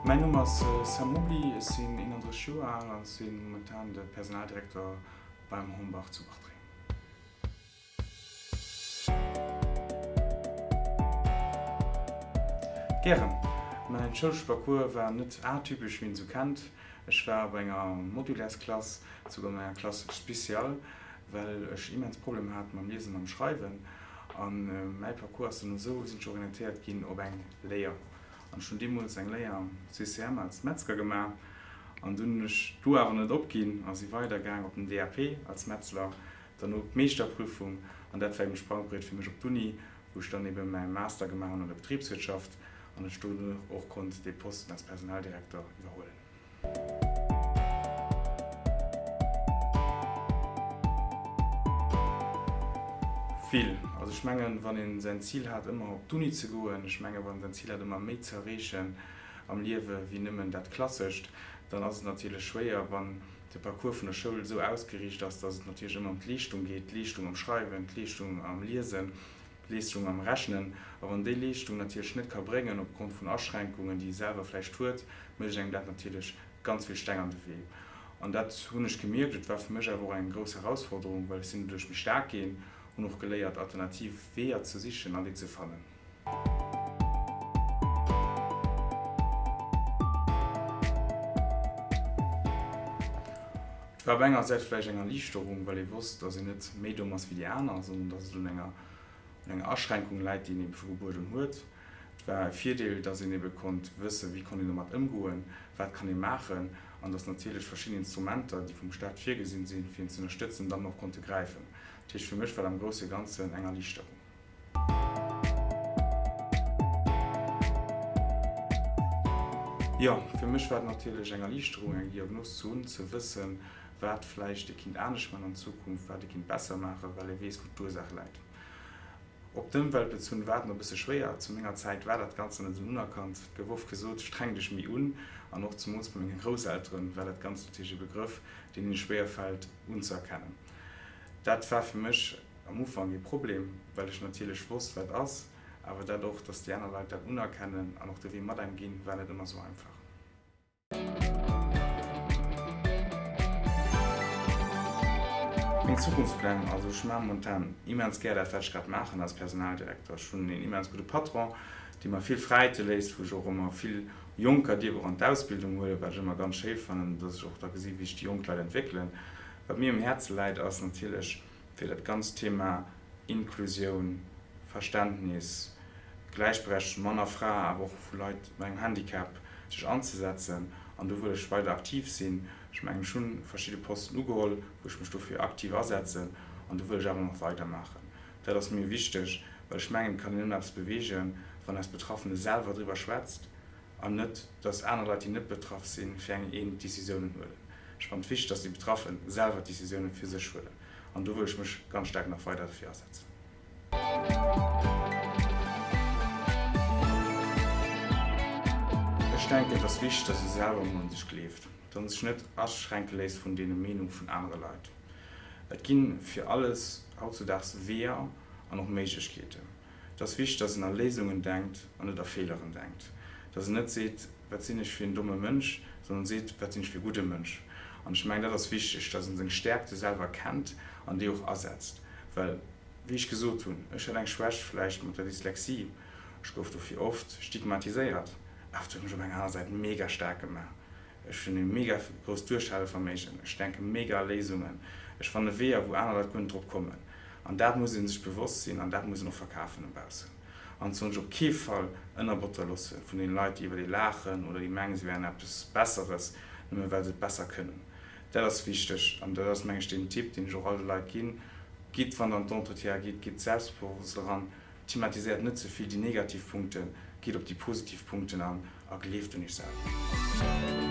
Mäin Numm ass Sam Mobly, ech sinn 31 Joer al an sinn momentan de Personaldirekter beim Hornbach zu Bartreng. Gären. Mäin schoulesche Parcours war net atypesch, wéi een esou kennt. Ech war op enger Modulaires-Klass, souguer an enger Classe spéciale, well ech immens Problemer hat mam Liesen an mam Schreiwen. A mäi Parcours ass dann esou, sinn ech orientéiert ginn op eng Léier. An ech hunn deemools eng Léier am CCM als Metzger gemaach. An dunn hunn ech do awer net opginn a si weidergaang op den DAP als Metzler. Derno d'Meeschterprüfung an dat war eben d'Sprangbriet fir mech op d'Uni, wou ech dann eben mäi Master gemaach hunn an der Betriebswirtschaft an ech dono och konnt dee Posten als Personaldirekter iwwerhuelen. Vill. Also ech mengen, wann een säin Zil hat ëmmer op d'Uni ze goen, ech mengen, wann een säin Zil hat ëmmer méi ze erreechen am Liewe wéi nëmmen dat Klassescht, dann ass et natierlech schwéier, wann de Parcours vun der Schoul esou ausgeriicht ass, dass et natierlech ëmmer ëm d'Leeschtung geet, d'Leeschtung am Schreiwen, d'Leeschtung am Liesen, d'Leeschtung am Rechnen. A wann déi Leeschtung natierlech net ka bréngen opgrond vun Aschränkungen, déi ee selwer vläicht huet, mécht engem dat natierlech ganz vill Steng an de Wee. An dat hunn ech gemierkt. Et war fir mech awer och eng grouss Herausforderung, well ech sinn doduerch méi staark ginn, hunn och geléiert, alternativ Weeër ze sichen an déi ze fannen. Et war op enger Säit vläicht eng Erliichterung, well ee wosst, datt een net méi domm ass wéi déi aner, sondern datt et un enger un enger Aschränkung läit, déi een ebe vu Gebuert un huet. Et war e Virdeel, datt een ebe konnt wëssen, wéi konnt een domat ëmgoen, wat kann ee maachen, an datt natierlech verschidden Instrumenter, déi vum Staat virgesinn sinn, fir een ze ënnerstëtzen, dann och konnte gräifen. Dat heescht, fir mech war dat am grousse Ganzen eng Erliichterung. Jo, fir mech war et natierlech eng Erliichterung, eng Diagnos ze hunn, ze wëssen, wat vläicht ee kinnt anescht maachen an Zukunft, wat ee kinnt besser maachen, well ee weess, wou d'Ursaach läit. Op d'Ëmwelt bezunn war et nach e bësse schwéier. Zu menger Zäit war dat Ganzt nach net esou unerkannt. Et gouf oft gesot, streng dech méi un. An och zemools bei menge Grousseltere war dat Ganzt natierlech e Begrëff, deen hinne schwéier fält unzëerkennen. Dat war fir mech Am Ufank ee Problem, well ech natierlech wosst, wat ass, awer dat och, dass déi aner Leit dat unerkennen an och de Wee mat engem ginn, war net ëmmer sou einfach. Meng Zukunftspläng, also ech maache momentan immens gär dat, wat ech grad maachen als Personaldirekter. Ech hunn een immens gudde Patron, dee mer vill Fräiheete léisst, wou ech och ëmmer vill Jonker dierf och an d'Ausbildung huelen, wat ech ëmmer ganz schéi fannen, dass ech och da gesi wéi sech déi jonk Leit entwéckelen. Wat mir um Häerze läit, ass natierlech, fir dat ganzt Thema Inklusioun, Verständnis, Gläichberechtegung Mann a Fra, awer och vu Leit mat engem Handicap, sech anzesetzen. An do wëll ech weider aktiv sinn. Ech mengen, ech hu verschidde Posten ugeholl, wou ech mech dofir aktiv asetzen, an do wëll ech awer nach weidermaachen. Dat ass mir wichteg, well ech mengen, et kann een nëmmen eppes beweegen, wann eis Betraffene selwer driwwer schwätzt. An net, dass aner Leit, déi net betraff sinn, fir eng een d'Décisiounen huelen. Ech fannen et wichteg, dass déi Betraffen selwer d'Décisiounen fir sech huelen. An do wëll ech mech ganz staark nach weider derfir asetzen. Ech denken, et ass wichteg, dass ee selwer emol un sech gleeft, dass en sech net aschränke léisst vun deene Meenung vun anere Leit. Et gi fir alles hautzudaags Weeër an och Méiglechkeeten. Et ass wichteg, dass een a Léisungen denkt an net a Feeleren denkt. Dass een net seet, Wat sinn ech fir en domme Mënsch, sondern seet, Wat sinn ech fir e gudde Mënsch. An ech mengen, dat ass wichteg, dass een seng Stäerkte selwer kennt an déi och asetzt. Well, wéi ech gesot hunn, ech hat eng Schwächt vläicht mat der Dyslexie, ech gouf dofir oft stigmatiséiert, awer et huet mech op enger aner Säit mega staark gemaach. Ech hunn e mega grousst Duerchhaleverméigen, ech denke mega a Léisungen, ech fanne Weeër, wou aner Leit guer net drop kommen. An dat muss ee sech bewosst sinn an dat muss een och verkafen no baussen. An et soll sech op kee Fall ënnerbotter loosse vun deene Leit, déi iwwer ee laachen oder déi mengen, si wären eppes Besseres, nëmme well se et besser kënnen. Dat ass wichteg an dat ass, meng ech, deen Tipp, deen ech och all de Leit ginn, Gitt, wann Der an d'Entretiene gitt, gitt selbstbewosst eran, Thematiséiert net ze vill déi negativ Punkten, gitt op déi positiv Punkten an a gleeft un iech selwer.